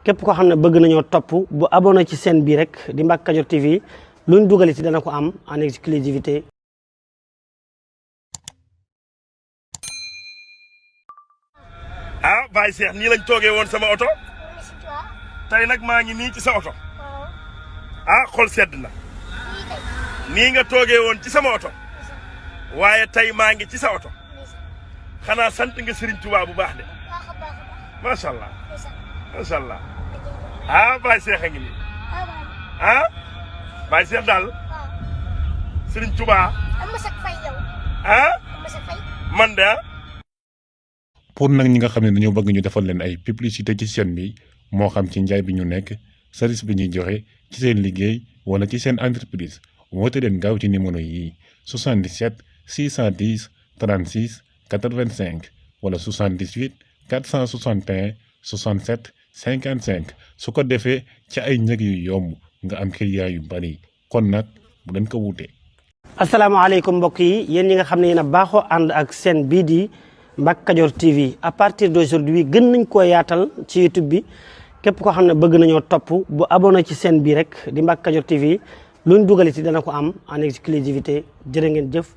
képp koo xam ne bëgg nañoo topp bu abonné ci chaîne bii rek di Mbacke Kadior TV luñ dugal ci dana ko am en exclusivité. ah Baye Cheikh nii lañ toogee woon sama oto tey nag maa ngi nii ci sa oto ah xol sedd na nii nga toogee woon ci sama oto waaye tey maa ngi ci sa oto xanaa sant nga Serigne Touba bu baax de macha allah macha allah ah Baye Cheikh a ngi nii ah Baye Cheikh daal Serigne Touba ah man de pour nag ñi nga xam ne dañoo bëgg ñu defal leen ay publicité ci chaîne bi moo xam ci njaay bi ñu nekk service bi ñuy joxe ci seen liggéey wala ci seen entreprise woote leen gaaw ci numéro yi 77 610 36 85 wala 78 461 67 55 su ko defee ci ay njëg yu yomb nga am client yu bari kon nag bu leen ko wuute. asalaamaaleykum mbokk yi yéen ñi nga xam ne yéen a baaxoo ànd ak chaîne bii di Mbacke Kadior TV à partir d'aujourd'hui gën nañ koo yaatal ci YouTube bi képp koo xam ne bëgg nañoo topp bu abonné ci chaîne bii rek di Mbacke Kadior TV luñ dugal ci dana ko am en exclusivité jërë ngeen jëf.